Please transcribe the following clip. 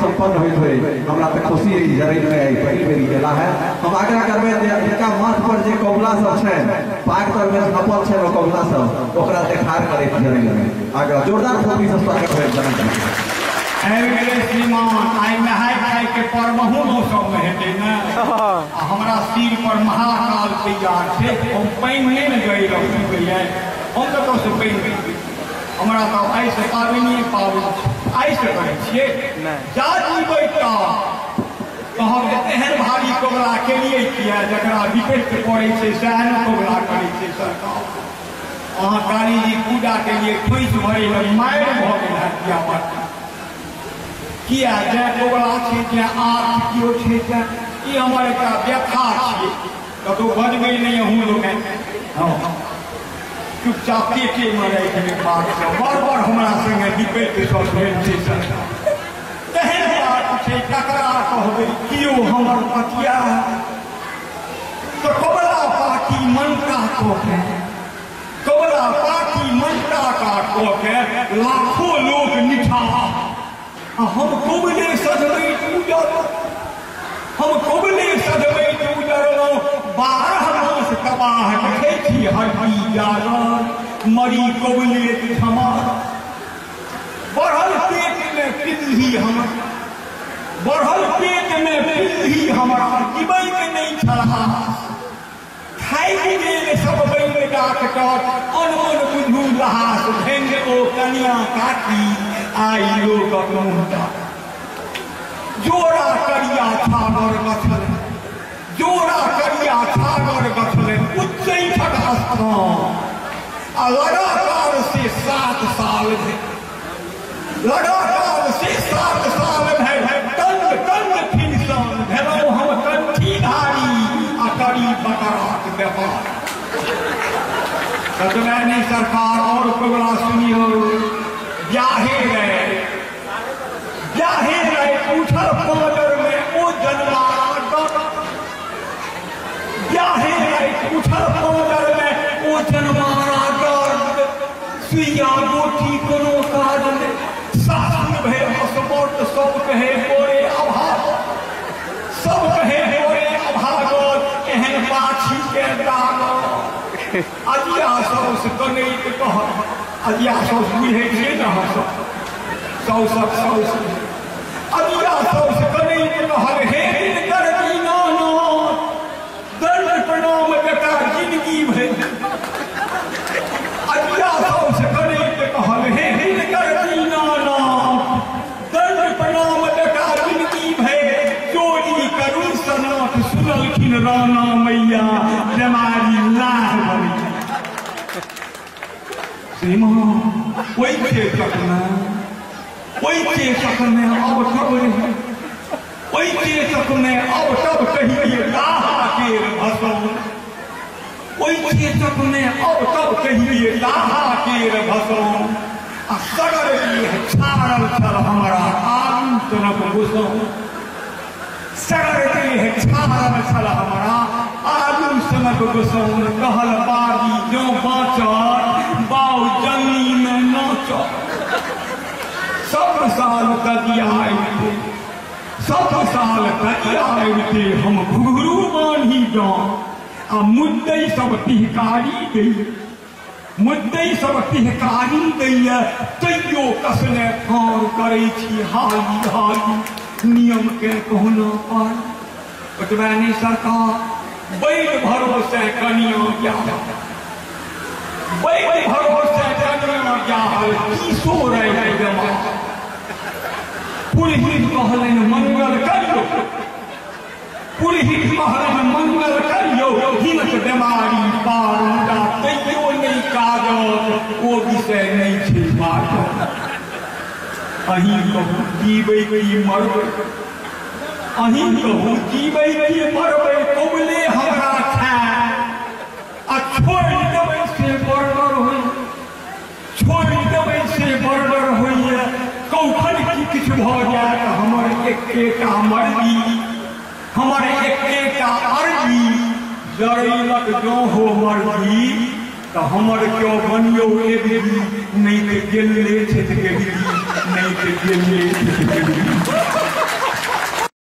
संपन्न होइत होय। हमरा तऽ खुशी है जरैल में आई पहिल बेरी गेला है। हम आग्रह करबै जे हिनका माथ पर जे कबुला सब छै, पाग तर में छपल छै ओ कबुला सब, ओकरा देखार करैत जरैल में आग्रह जोरदार थोपी से स्वागत होय जनक। आबि गेलै श्रीमान, आइ नहाय खाय के पर्वहु मौसम में हेतै ने, आ हमरा सिर पर महाकाल तैयार छै। हम पानि नहि ने गई पीबैए, हम कतऽसँ पानि पीबै? हमरा तऽ आइसँ पाबनिए पाबनि छै, आइसँ करै छियै। जा जीबै तऽ कहब जे एहन भारी कबुला केलियै किया, जकरा विपरीत पड़ै छै सएह ने कबुला करै छै सरकार। अहाँ कालीजी पूजा के लिए खोइछ भरै लए मारि भऽ गेल हैत किया बात किया? जै कबुला छै, जै आर्थ केओ छै, तैं ई हमर एकटा व्यथा छियै। कतहु बजबै नहि अहूँ लोकनि, हँ चुपचाप पेटेमे राखि देबै बात सब। बड़ बड़ हमरा संगे विपरीत सब भेल छै सरकार। तेहन बात छै ककरा कहबै, केओ हमर पतिया तऽ कबुला पाकी मनका कऽ के, कबुला पाकी मनका कऽ के लाखो लोक निठा, आ हम कबुले सजबैत उजरलहुँ, हम कबुले सजबैत उजरलहुँ। 12 मास तबाह देखै छी हड्डी जागल, मरी कबुले क्षमा। बढ़ल पेट में पिल्ही हमर, बढ़ल पेट में पिल्ही हमरा, जीबैके नहि छलहा। थाकि गेल सब बैल डॉक्टर, अनमन बुझू लहास। धन्य ओ कनिया काकी आई लोकक मुँह। जोड़ा करिया छागर गछल, जोड़ा करिया छागर गछल उच्चैठक स्थान, आ लगातार से 7 साल भेल, लगातार से 7 साल भेल। टन टन फिनसान भेलहुँ हम कंठीधारी, आ करी बकराक व्यापार। ततबे नहि सरकार, और कबुला सुनियौ। ब्याहे रहे, ब्याहे रहे उठल पाँजर में ओ जनमारा डर, ब्याहे रहे उठल पाँजर में ओ जनमारा डर। सुइया गोटी कोनो काज नहि, सासुर भे असमर्थ, सब कहे बोरे अभाग, सब कहे बोरे अभागल, एहन पाछी के दागल। अजिया साउस कनैत कहल, अजिया साउस बुझै छियै ने हमसब, साउसक साउस। अजिया साउस कनैत कहल, हे दिनकर दीनानाथ, दंड प्रणाम बेटा जिनगी भरि। अजिया साउस कनैत कहल, हे दिनकर दीनानाथ, दंड प्रणाम बेटा जिनगी भरि। चोरी करू सनाथ, सुनलखिन राणा मैया, बेमारी लाह बनी। श्रीमान ओहि चेतकमे, ओहि चेतकमे अब तब रही, ओहि चेतकमे अब तब कहिए दाहा केर भसौन, ओहि चेतकमे अब तब कहिए दाहा केर भसौन। आ सगर देह छाड़ल छल हमरा आलू सनक गोसौन, सगर देह छाड़ल छल हमरा आलू सनक गोसौन। कहल बाजी जँ बाँचल बाउ जंगली में नाचल। सब साल तदिया अबिते, सब साल तदिया अबिते हम घुघरू बान्हि जाँ, आ मुद्दै सब पिहकारी दैए, मुद्दै सब पिहकारी दैए, तैयो कसने फाँड़ करै छी हाली हाली, नियम के कहुना पार। ओतबे नहि सरकार, बैल भरोसे कनिया ब्याह, बैल भरोसे कनिया ब्याहल, की रहि बेमार। पुरहित कहलनि मंगल करियौ, पुरहित कहलनि मंगल करियौ, हिनक बेमारी पार, मुदा तैयो नहि काजक ओ विषय नहि छै बाजल। अहीं कहू जीबै की मरबै, अहीं कहू जीबै की मरबै, कबुले हमरा खाय आ छोड़ि देबै से बड़गर होइए, छोड़ि देबै से बड़गर होइए। कौखन की किछु भऽ जायत हमर एकेटा मर्जी, हमर एकेटा अर्जी, जरैलक जँ हो मर्जी तऽ हमर केओ बनियौ एबजी, नहि तऽ गेले छथि गेबजी, नहि तऽ गेले छथि गेबजी।